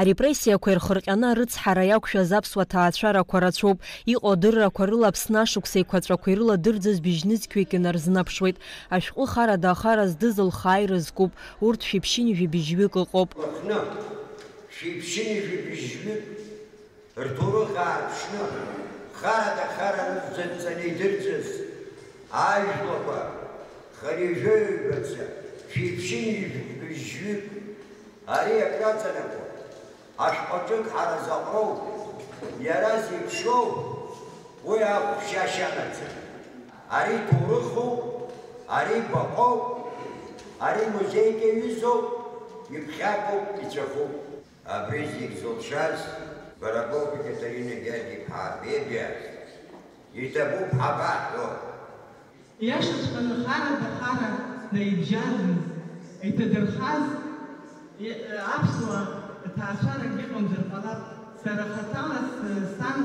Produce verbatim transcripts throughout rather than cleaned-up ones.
Арепрессиақәа ирхырҟьаны арыцҳара иақәшәаз аԥсуа ҭаацәарақәа рацәоуп. Иҟоу адыррақәа рыла Аԥсны ашықәс еиқәаҵәақәа ирыладырӡыз быжьнызқьҩык инарзынаԥшуеит. Ашәҟәы харада ахара здыз лхааира зкуп. Урҭ шәиԥшьынҩажәи быжьҩык ыҟоуп. Аҟны шәиԥшьынҩажәи быжьҩык рҭоурых аарԥшны, харада-хара рыцәгьаҵаны идырӡыз ажәлақәа, хынҩажәаҩбаца шәиԥшьынҩажәи быжьҩык, ари акраҵанакуа, ашәҟәаҿык ҳара заҟроу, иара зеиԥшроу, уи ахәшьашьа амаӡам. Ари ҭоурыхуп, ари баҟоуп, ари музеик иаҩызоуп, иԥхьакуп, ицәахуп. Абри зегь зылшаз бара боуп, Екатерина Георги-иԥҳа Бебиа, иҭабуп ҳабаҳҳәо. Иашаҵәҟьаны, харада-хара наибжьарӡыз, иҭадырхаз, и-, аԥсуа ҭаацәарак иҟамзар ҟалап. Сара хаҭала с-, сан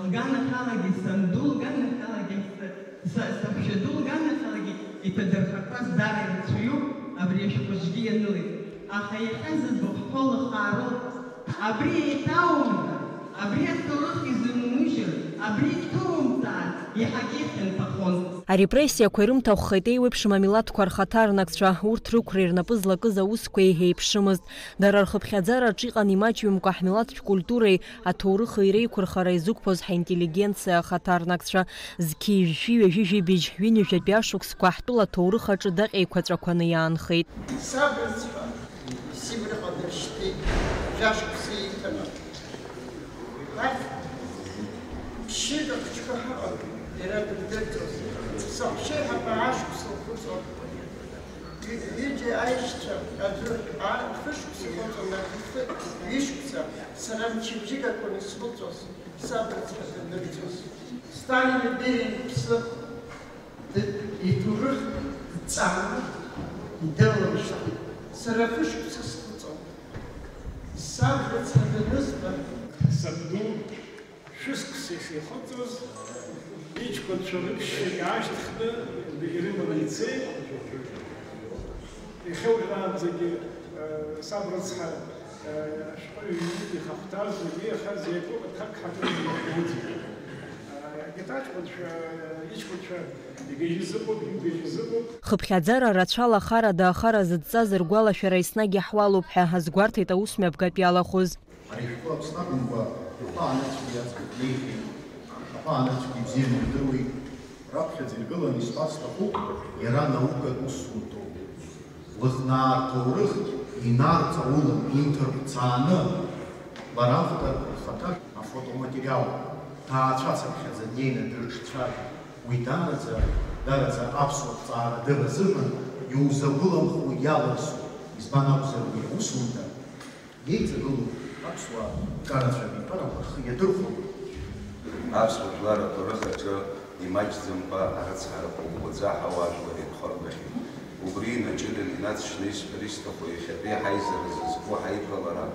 лганахьалагьы, санду лганахьалагьы, с-, са-, саҳәшьаду лганахьалагьы иҭадырхақәаз дара ирацәаҩуп, абри ашәҟәаҿгьы ианылеит. Аха иахьа зыӡбахә ҳҳәо лыхаароуп. Абри еиҭаумҭан, абри аҭоурых изумыжьыр, абри иҭоумҵаар, иаҳагьы ихьанҭахон. Арепрессиақәа ирымҭаххеит еиуеиԥшым амилаҭқәа рхаҭарнакцәа, урҭ рықәреи рнапы злакыз аусқәеи еиԥшымызт. Дара рхыԥхьаӡараҿ иҟан имаҷҩымкәа ҳмилаҭтә культуреи аҭоурыхи реиқәырхара изықәԥоз ҳинтеллигенциа ахаҭарнакцәа. Зқьи жәшәи ҩажәи жәибжь ҩынҩажәатәи ашықәсқәа ҳтәыла аҭоурых аҿы даҟьа еиқәаҵәақәаны иаанхеит. Саб рыцҳа, Сибраҟа дыршьҭит, жәашықәса иҭаны. Арҭ ԥшьҩык ахәыҷқәа ҳаҟан, иара дырдырҵоз. Саҳәшьеиҳабы ашықәс лхыҵуан. Ҩ-, ҩыџьа аишьцәа аӡәы, а, фышықәса ихыҵуан, аӡәы ҩышықәса. Сара мчыбжьык акәын исхыҵуаз, саб рыцҳа дырдырҵоз. Сталин ибеиан иԥсы Д-, иҭоурых дҵааны идалымшт. Сара фышықәса схыҵуан. Саб рыцҳа данызба. Сабду шәышықәса ишихыҵуаз, иҷкәынцәа рыԥшьҩык аашьҭхны ирыманы ицеит. Иахьа уажәраанӡагьы, э, саб рыцҳа, э, ашәҟәыҩҩы ихахәҭаз, зегьы иахаз иакәым аҭак ҳакын иахьуӡит. Э, иҭаҷкәынцәа, э, иҷкәынцәа игыжьыз ыҟоуп, имгыжьыз ыҟоуп. Хыԥхьаӡара рацәала харада ахара зыдҵаз ргәалашәара еснагь иаҳуалуп ҳәа азгәарҭеит аус мҩаԥгатә иалахәыз. Ари шәҟәы Аԥсны акәымкәа, аԥаанаҩцәагьы аӡбатә леихьеит, аԥаанаҩцәагьы ибзианы ирдыруеит, раԥхьаӡа иргыланы исҳәарц сҭахуп, иара наукатә усумҭоуп. Лыхнаа рҭоурых инарҵаулан, инҭырҳәцааны, лара автор лхаҭа афотоматериал ҭаацәацыԥхьаӡа днеины дрыҿцәажәеит. Уи даараӡа, даараӡа аԥсуа ҭҵаарадырра азыҳәан иузагәыламхуа иалырсуеит. Избан акәзар, уи аусумҭа Иеиҵагылоуп аԥсуаа ҿарацәа абиԥарақәа рхы иадырхәон. Аԥсуа жәлар аҭоурых аҿы имаҷӡамкәа арыцҳарақәа ӷәӷәаӡа ҳауаажәлар ирхыргахьеит. Убри инаҷыданы инаҵшьны исҳәар исҭаху иахьатәи ҳаизара зызку ҳаиԥылара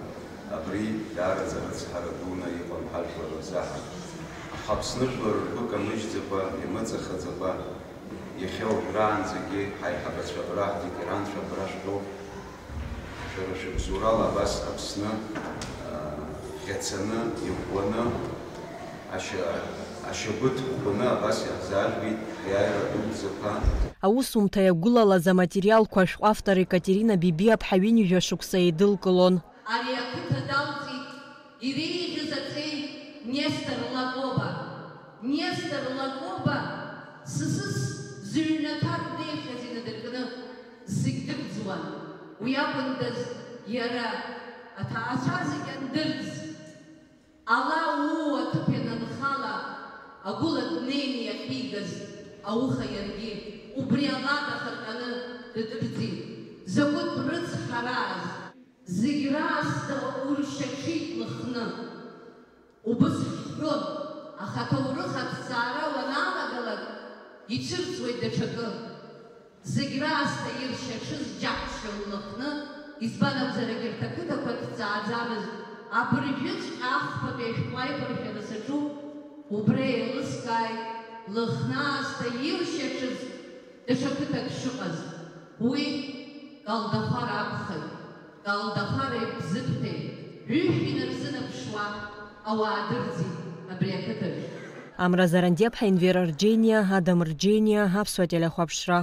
абри даараӡа рыцҳара дуны иҟан ҳажәлар рзаҳа. Аха Аԥсны жәлар ргәы камыжьӡакәа, имыҵахаӡакәа, иахьа уажәраанӡагьы ҳаиҳабацәа абра, ҳветеранцәа абра шәтәоуп. Шәара шәыбзоурала абас Аԥсны, аа, ӷьацаны, иӷәӷәаны, ашьа-, ашьагәыҭ ӷәӷәаны абас иаҳзаажәгеит ҳиааира дуӡӡақәа. Аусумҭа иагәылалаз аматериалқәа ашәҟәы автор Екатерина Бибиаԥҳа ҩынҩажәа шықәса еидылкылон. Ари ақыҭа далҵит иреиӷьыз аҵеи Нестор Лакоба. Нестор Лакоба сысыс зыҩнаҭа днеихьаз инадыркны зегь дырӡуан. Уи акәындаз иара аҭаацәа зегь андырӡ, ала уу аҭыԥ ианынхала, агәыла днеины иахьигаз ауха иаргьы убри ала дахырҟьаны дыдырӡит. Закәытә рыцҳарааз! Зегь раасҭа уршьаҽит Лыхны. Убыс ҳҳәон, аха аҭоурых аҭҵаара уаналагалак, ицәырҵуеит даҽакы. Зегь раасҭа иршьаҽыз џьаҳшьон Лыхны, избан акәзар, егьырҭ ақыҭақәа ҭҵааӡамызт. Абыржәыҵәҟьа ахԥатәи ашәҟәы аиқәыршәара саҿуп, убра еилыскааит Лыхны аасҭа иршьаҽыз даҽа қыҭак шыҟаз. Уи Калдахәара акәхеит, Калдахәареи Бзыԥҭеи. Ҩышә инарзынаԥшуа ауаа дырӡит абри ақыҭаҿ. Амра Зарандиаԥҳа, Енвер Арџьениа, Адам Рџьениа, Аԥсуа телехәаԥшра.